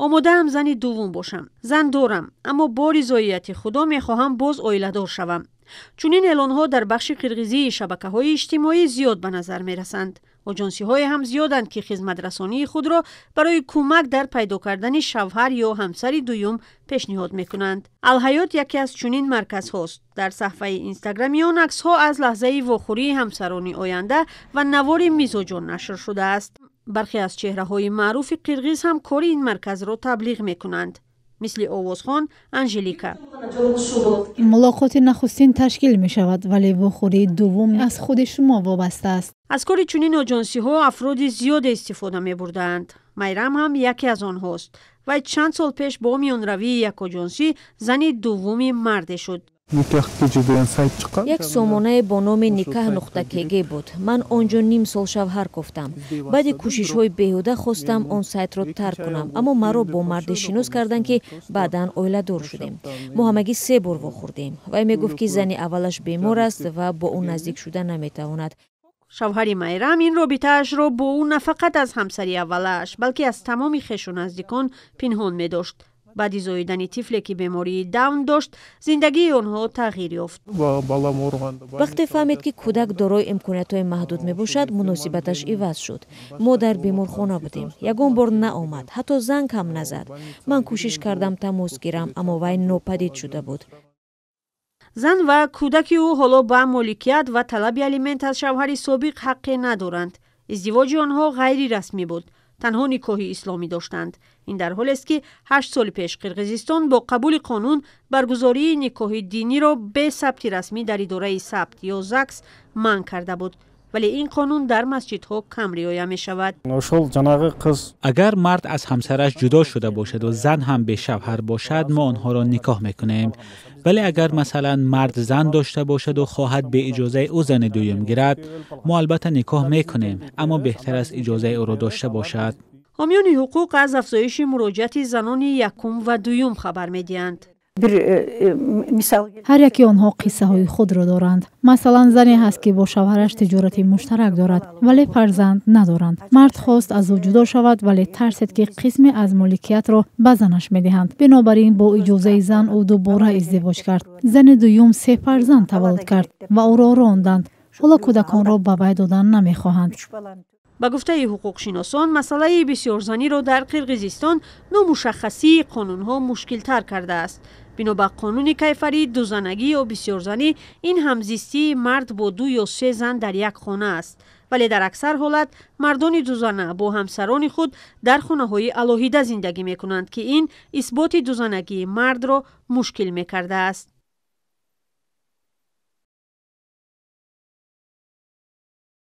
Омодаам зани дуввум бошам. Зан дорам, аммо бо ризоияти Худо мехоҳам боз оиладор шавам. Чунин эълонҳо дар бахши қирғизии шабакаҳои иҷтимоӣ зиёд ба назар мерасанд. Оҷонсиҳое ҳам зиёданд, ки хизматрасонии худро барои кӯмак дар пайдо кардани шавҳар ё ҳамсари дуюм пешниҳод мекунанд. Алҳаёт яке аз чунин марказҳост. Дар саҳфаи инстаграми он аксҳо аз лаҳзаи вохӯрии ҳамсарони оянда ва навори мизоҷон нашр шудааст. Бархе аз чеҳраҳои маъруфи қирғиз ҳам кори ин марказро таблиғ мекунанд, мисли овозхон Анжелика. Мулоқоти нахустин ташкил мешавад, вале вохӯрии дуввум аз худи шумо вобаста аст. Аз кори чунин оҷонсиҳо афроди зиёде истифода мебурдаанд. Майрам ҳам яке аз онҳост. Вай чанд сол пеш бо миёнравии як оҷонсӣ зани дуввуми марде шуд. Як сомонае бо номи Никаҳ.кг буд. Ман он ҷо ним сол шавҳар кофтам. Баъди кӯшишҳои беҳуда хостам он сайтро тарк кунам, аммо маро бо марде шинос карданд, ки баъдан оиладор шудем. Мо ҳамагӣ се бор вохӯрдем. Вай мегуфт, ки зани аввалаш бемор аст ва бо ӯ наздик шуда наметавонад. Шавҳари Майрам ин робитаашро бо ӯ на фақат аз ҳамсари аввалааш, балки аз тамоми хешу наздикон пинҳон медошт. Баъди зоидани тифле, ки бемории Даун дошт, зиндагии онҳо тағйир ёфт. Вақте фаҳмид, ки кӯдак дорои имкониятҳои маҳдуд мебошад, муносибаташ иваз шуд. Мо дар беморхона будем. Ягон бор наомад, ҳатто занг ҳам назад. Ман кӯшиш кардам тамос гирам, аммо вай нопадид шуда буд. Зан ва кӯдаки ӯ ҳоло ба моликият ва талаби алимент аз шавҳари собиқ ҳаққе надоранд. Издивоҷи онҳо ғайрирасмӣ буд, танҳо никоҳи исломӣ доштанд. Ин дар ҳолест, ки 8 соли пеш Қирғизистон бо қабули қонун баргузории никоҳи диниро бе сабти расмӣ дар идораи сабт ё ЗАГС манъ карда буд, вале ин қонун дар масҷидҳо кам риоя мешавад. Агар мард аз ҳамсараш ҷудо шуда бошаду зан ҳам бешавҳар бошад, мо онҳоро никоҳ мекунем. Вале агар, масалан, мард зан дошта бошаду хоҳад бе иҷозаи ӯ зани дуюм гирад, мо албатта никоҳ мекунем, аммо беҳтар аст иҷозаи ӯро дошта бошад. Ҳомиёни ҳуқуқ аз афзоиши муроҷиати занони якум ва дуюм хабар медиҳанд. Ҳар яке онҳо қиссаҳои худро доранд. Масалан, зане ҳаст, ки бо шавҳараш тиҷорати муштарак дорад, вале фарзанд надоранд. Мард хост аз ӯ ҷудо шавад, вале тарсед, ки қисме аз моликиятро ба занаш медиҳанд. Бинобар ин бо иҷозаи зан ӯ дубора издивоҷ кард. Зани дуюм се фарзанд таваллуд кард ва ӯро ронданд. Ҳоло кӯдаконро ба вай додан намехоҳанд. Ба гуфтаи ҳуқуқшиносон, масъалаи бисёрзаниро дар Қирғизистон номушаххасии қонунҳо мушкилтар кардааст. Бино ба қонуни кайфарӣ, дузанагӣ ё бисёрзанӣ ин ҳамзистии мард бо ду ё се зан дар як хона аст. Вале дар аксар ҳолат мардони дузана бо ҳамсарони худ дар хонаҳои алоҳида зиндагӣ мекунанд, ки ин исботи дузанагии мардро мушкил мекардааст.